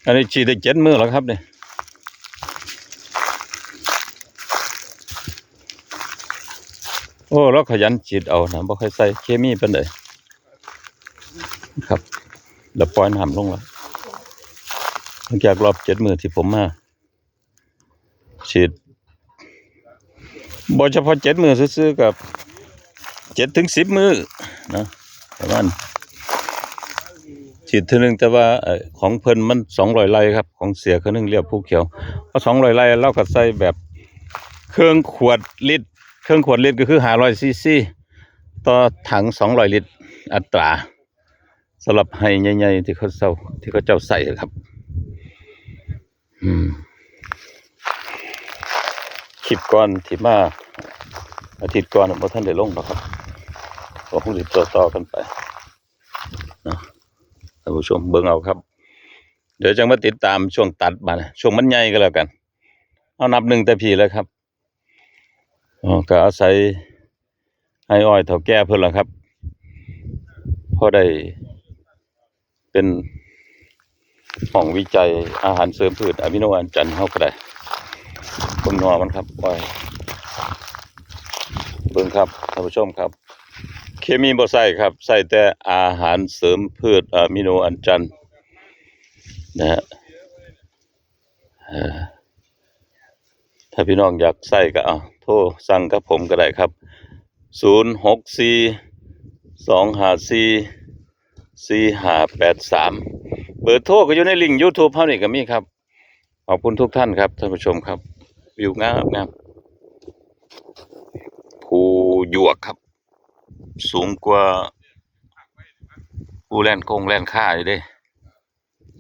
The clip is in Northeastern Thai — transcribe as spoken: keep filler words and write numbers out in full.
อันนี้ฉีดได้เจ็ดมื้อแล้วครับเนี่ย โอ้ เราขยันฉีดเอานะ บ่ค่อยใส่เคมีปานใดครับ แล้วปล่อยน้ำลงแล้ว หลังจากรอบเจ็ดมื้อที่ผมมา ฉีด บ่เฉพาะเจ็ดมื้อซื่อๆ กับเจ็ดถึงสิบมื้อนะ ประมาณ ฉีดเทื่อหนึ่ง แต่ว่า เอ่อ ของเพิ่นมันสองร้อยไร่ครับ ของเสียคนหนึ่งเรียกภูเขียว เอาสองร้อยไร่ เราก็ใส่แบบเครื่องขวดลิตร เครื่องขวดลิตรก็คือห้าร้อยซีซี ต่อถังสองร้อยลิตร อัตรา สำหรับไฮ่ใหญ่ๆ ที่เขาเซา ที่เขาเจ้าใส่ครับ อืม คลิปก่อนที่มาอาทิตย์ก่อนน่ะบ่ทันได้ลงดอกครับ ก็คงสิต่อๆ กันไปเนาะ ท่านผู้ชมเบิ่งเอาครับ เดี๋ยวจั่งมาติดตามช่วงตัดบาดนะ ช่วงมันใหญ่ก็แล้วกัน เอานับหนึ่งแต่พี้เลยครับ อ๋อ ก็อาศัยไฮ่อ้อยเฒ่าแก่เพิ่นล่ะครับ พอได้เป็นห้องวิจัยอาหารเสริมพืชอะมิโนอัญจันเฮาก็ได้ เบิ่งหน่อมันครับ อ้อย เบิ่งครับ ท่านผู้ชมครับ เคมีบ่ใส่ครับ ใส่แต่อาหารเสริมพืชอะมิโนอัญจันนะฮะ เอ่อ ถ้าพี่น้องอยากใส่ก็เอา โทรสั่งกับผมก็ได้ครับ ศูนย์หกสี่ สองห้าสี่ สี่ห้าแปดสาม เบอร์โทรก็อยู่ในลิงก์ YouTube เฮานี่ก็มีครับ ขอบคุณทุกท่านครับ ท่านผู้ชมครับ วิวงามงาม ภูหยวกครับ สูงกว่าภูแล่นคงแล่นค่าอยู่เด้